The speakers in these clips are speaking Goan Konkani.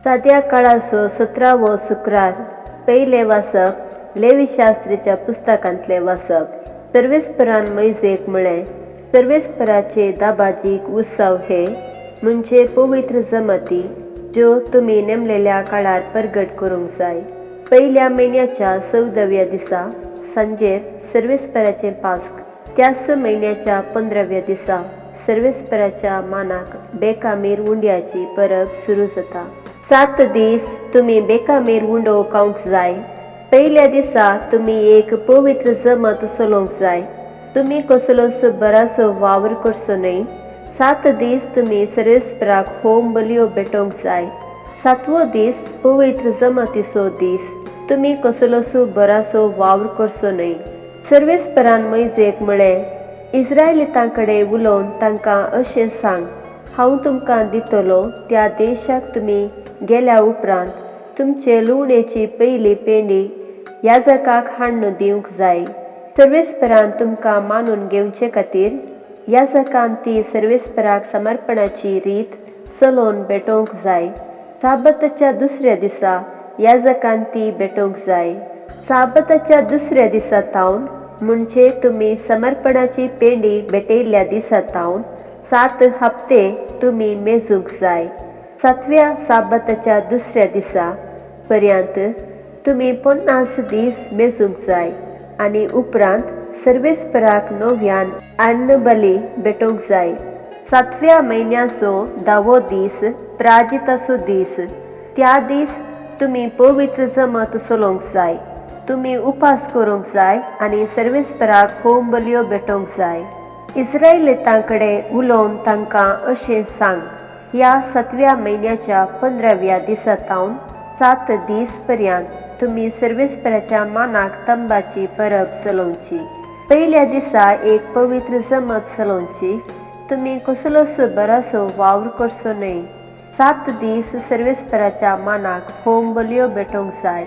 साद्या काळाचो सतरावो शुक्रार. पयलें वाचप लेवीशास्त्रीच्या पुस्तकांतलें वाचप. सर्वेस्परान मोयजेक म्हळें, सर्वेस्पराचे दाबाजीक उत्सव हे म्हणजे पवित्र जमाती ज्यो तुमी नेमलेल्या काळार परगट करूंक जाय. पयल्या म्हयन्याच्या चवदाव्या दिसा सांजेर सर्वेस्पराचें पास्क, त्याच म्हयन्याच्या 15व्या दिसा सर्वेस्पराच्या मानाक बेकामीर उंड्याची परब सुरू जाता. 7 दीस तुमी बेकामीर उंडो खावंक जाय. पयल्या दिसा तुमी एक पवित्र जमत चलोवंक जाय. तुमी कसलोच बराचो वावर करचो न्हय. 7 दीस तुमी सर्वेस्पराक होम बलयो भेटोवंक जाय. 7वो दीस पवित्र जमातीचो दीस. तुमी कसलोच बराचो वावर करचो न्हय. सर्वेस्परान मोयजेक म्हळें, इस्रायलितां कडेन उलोवन तांकां अशें सांग, हांव तुमकां दितलो त्या देशाक तुमी गेल्या उपरांत तुमचे लुवणेची पयली पेंडी याजकाक हाडून दिवंक जाय. सर्वेस्परान तुमकां मानून घेवचे खातीर याजकान ती सर्वेस्पराक समर्पणाची रीत चलोवन भेटोवंक जाय. साबताच्या दुसऱ्या दिसा याजकान ती भेटोवंक जाय. साबताच्या दुसऱ्या दिसा तावन म्हणजे तुमी समर्पणाची पेंडी भेटयल्ल्या दिसा तावन 7 हप्ते तुमी मेजूंक जाय. 7व्या साबताच्या दुसऱ्या दिसा पर्यंत तुमी 50 दीस मेजूंक जाय आनी उपरांत सर्वेस्पराक नव्यान अन्न बली भेटोवंक जाय. 7व्या म्हयन्याचो 10वो दीस प्राजिताचो दीस. त्या दीस तुमी पवित्र जमत चलोवंक जाय. तुमी उपास करूंक जाय आनी सर्वेस्पराक होम बलयो भेटोवंक जाय. इस्रायलितां कडेन उलोवन तांकां अशें सांग, ह्या 7व्या म्हयन्याच्या 15व्या दिसा तावन 7 दीस पर्यंत तुमी सर्वेस्पराच्या मानाक तंबाची परब चलोवची. पयल्या दिसा एक पवित्र जमत चलोवची. तुमी कसलोच बराचो वावर करचो न्हय. 7 दीस सर्वेस्पराच्या मानाक होम बलयो भेटोवंक जाय.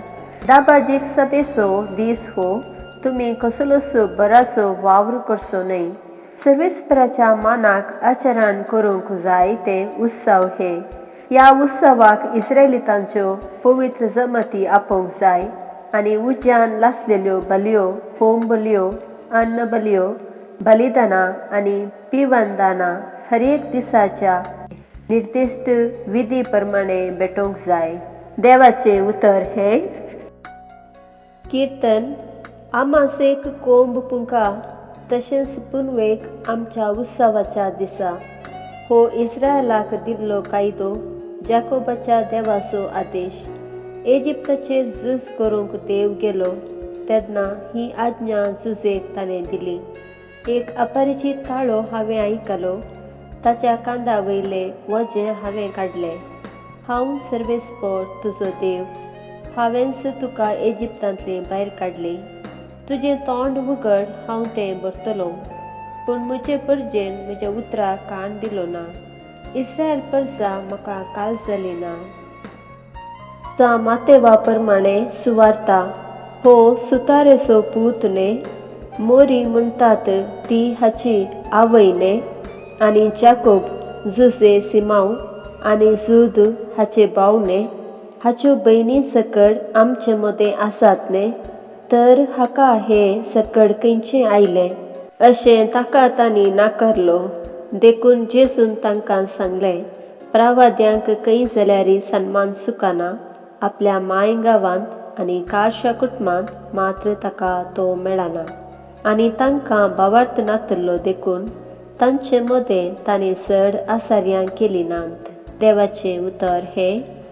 दाबाजीक सभेचो दीस हो. तुमी कसलोच बराचो वावर करचो न्हय. सर्वेस्पराच्या मानाक आचरण करूंक जाय ते उत्सव हे. ह्या उत्सवाक इस्रायलितांच्यो पवित्र जमाती आपोवंक जाय आनी उज्यान लासलेल्यो बलयो, होम बलयो, अन्न बलयो, बलिदानां आनी पिवनदानां हर एक दिसाच्या निर्दिश्ट विधी प्रमाणे भेटोवंक जाय. देवाचें उतर हें. किर्तन. आमासेक कोंब पुंका तशेंच पुनवेक आमच्या उत्सवाच्या दिसा. हो इस्रायलाक दिल्लो कायदो, जाकोबाच्या देवाचो आदेश. इजिप्ताचेर झूज करूंक देव गेलो तेन्ना ही आज्ञा जुजेक ताणें दिली. एक अपरिचीत ताळो हांवें आयकलो, ताच्या कांदा वयलें वजें हांवें काडलें. हांव सर्वेस्पर तुजो देव, हांवेंच तुका इजिप्तांतलें भायर काडली. तुजें तोंड उगड, हांव तें भरतलो. पूण म्हजे परजेन म्हज्या उतराक कान दिलो ना. इस्रायल परजा म्हाका काल जाली ना. ता मातेवा प्रमाणे सुवार्ता. हो सुतारेचो पूत न्हय? मोरी म्हणटात ती हाची आवय न्हय? आनी जाकोब, जुजे, सिमांव आनी जूद हाचे भाव न्हय? हाच्यो भयणी सकड आमचे मदें आसात न्हय? तर हाका हें सकड खंयचें आयलें? अशें ताका तांणी नाकारलो. देखून जेजून तांकां सांगलें, प्रावाद्यांक खंय जाल्यार सन्मान चुकना, आपल्या माय गांवांत आनी खाशा कुटुंबांत मात्र ताका तो मेळना. आनी तांकां भावार्थ नातलो देखून तांचे मदें तांणी चड आसार्यां केली नात. देवाचें उतर हें.